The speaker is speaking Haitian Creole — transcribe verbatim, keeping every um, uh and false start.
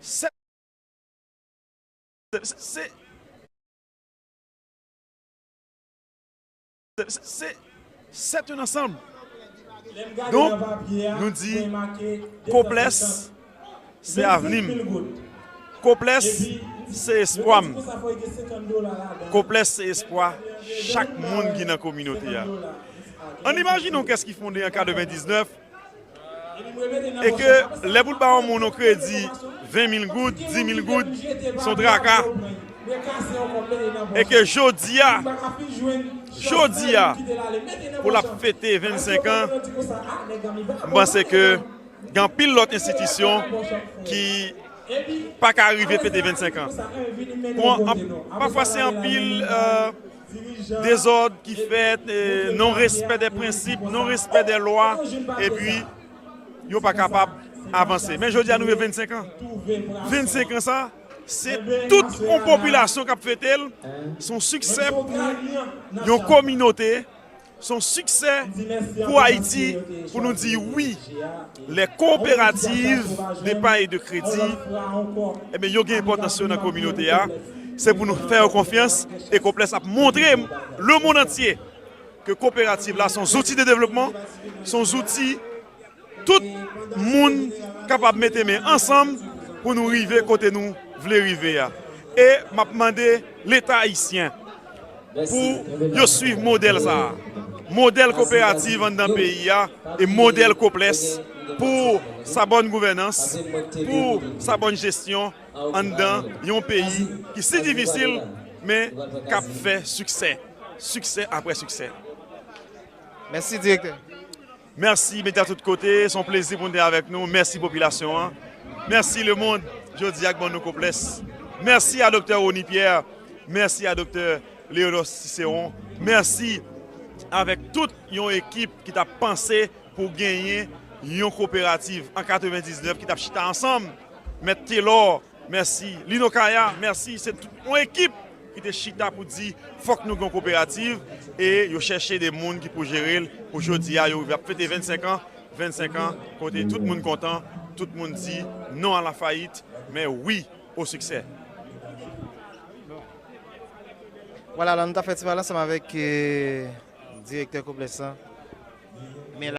Sèt, se, se, se, se, sèt yon ansanm. Donk, nou di, Koplès, se avni m. Koplès, se espwa m. Koplès, se espwa chak moun ki nan kominote a. Ann imajine yon kès ki fonde an katrevendiznèf, e ke lè pou l ba yon moun yon kredi ven mil goud, di mil goud, se yon traka. E ke jodi a, jodi a, pou l ap fete vennsenk an, m panse ke gen anpil lòt enstitisyon ki pa ka rive fete vennsenk an. Bon, an, pafwa se anpil, euh, dezòd ki fèt, eh, non respè dè prensip, non respè dè lwa, epi yo pa kapab avanse. Men jodi a nou gen vennsenk an. Vennsenk an sa, se tout yon popilasyon k ap fete l. Se yon siksè pou yon kominote, se yon siksè pou Ayiti, pou nou di wi, lè kooperativ de pay e de kredi, ebyen, yo gen enpòtans yo nan kominote a. Se pou nou fè yo konfyans e Koplès ap montre lemonn antye ke kooperativ la se yon zouti de devlopman, se yon zouti tout moun kapab mete men ansanm pou nou rive kote nou vle rive a. E m ap mande Leta ayisyen pou yo swiv modèl sa a. Modèl kooperativ anndan peyi a e modèl Koplès pou sa bòn gouvènans, pou sa bòn jesyon anndan yon peyi ki si difisil, men k ap fè siksè. Siksè apre siksè. Mèsi, direktè. Mèsi, medya tout kote. Se yon plezi pou n te avèk nou. Mèsi, popilasyon an. Mèsi, lemonn. Jodi a k ban nou Koplès. Mèsi a Doktè Rony Pierre. Mèsi a Doktè Léonor Cicéron. Mèsi avèk tout yon ekip ki t ap panse pou genyen yon kooperativ an katrevendiznèf ki t ap chita ansanm. Mèt Telor, mèsi. Lino Kaya, mèsi. Se tout yon ekip ki te chita pou di, fòk nou gen yon kooperativ, e yo chèche de moun ki pou jere l, pou jodi a, yo rive ap fete vennsenk an, vennsenk an, kote tout moun kontan, tout moun di non a la fayit, men wi o siksè. Vwala, alò, nou ta fè ti pale ansanm avèk, eh, direktè Koplès lan.